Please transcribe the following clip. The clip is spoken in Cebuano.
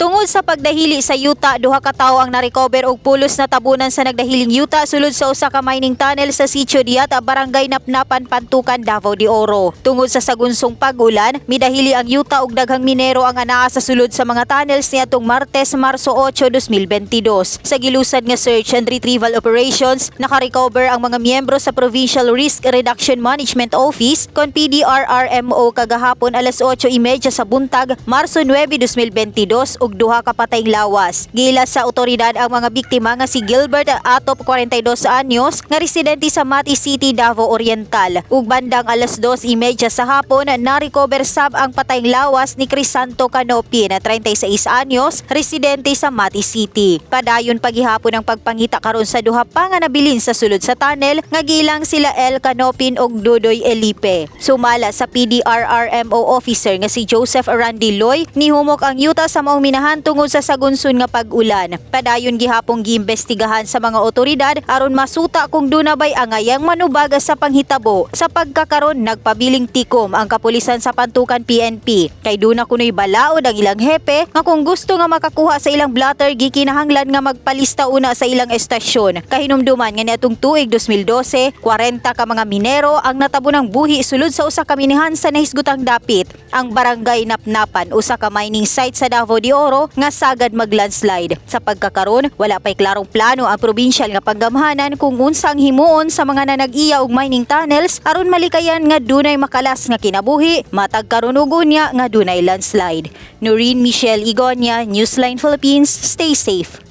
Tungod sa pagdahili sa yuta, duha ka tawo ang narecover og pulos natabunan sa nagdahiling yuta sulod sa usa ka mining tunnel sa Sitio Diat, Barangay Napnapan, Pantukan, Davao de Oro. Tungod sa sagunsong pag-ulan, midahili ang yuta og daghang minero ang anaa sa sulod sa mga tunnels niadtong Martes, Marso 8, 2022. Sa gilusad nga search and retrieval operations, nakarecover ang mga miyembro sa Provincial Risk Reduction Management Office kon PDRRMO kagahapon alas 8:30 sa buntag, Marso 9, 2022, og duha ka patayng lawas. Giila sa otoridad ang mga biktima nga si Gilbert Atop, 42 anyos, nga residente sa Mati City, Davao Oriental. Ug bandang alas 2:30 sa hapon, na-recover sab ang patayng lawas ni Crisanto Canopin, 36 anyos, residente sa Mati City. Padayon paghihapon ang pagpangita karon sa duha pa nga nabilin sa sulod sa tunnel nga gilang sila El Canopin ug Dudoy Elipe. Sumala sa PDRRMO officer nga si Joseph Randy Loy, nihumok ang yuta sa maong minahan tungod sa sagunsun nga pag-ulan. Padayon gihapong giimbestigahan sa mga otoridad aron masuta kung duna bay angayang manubag sa panghitabo. Sa pagkakaron, nagpabiling tikom ang kapulisan sa Pantukan, PNP, kay duna kunoy balaod ang ilang hepe nga kung gusto nga makakuha sa ilang blotter, gikinahanglan nga magpalista una sa ilang estasyon. Kahinumduman nga niadtong tuig 2012, 40 ka mga minero ang natabunang buhi sulod sa usa ka minahan sa nahisgutang dapit. Ang Barangay Napnapan, usa ka mining site sa Davao de Oro nga sagad maglandslide. Sa pagkakaron, wala pay klarong plano ang provincial nga panggamhanan kung unsa ang himuon sa mga nanag-iya og mining tunnels aron malikayan nga dunay makalas nga kinabuhi matag karon ug unya nga dunay landslide. Noreen Michelle Igonia, Newsline Philippines, stay safe.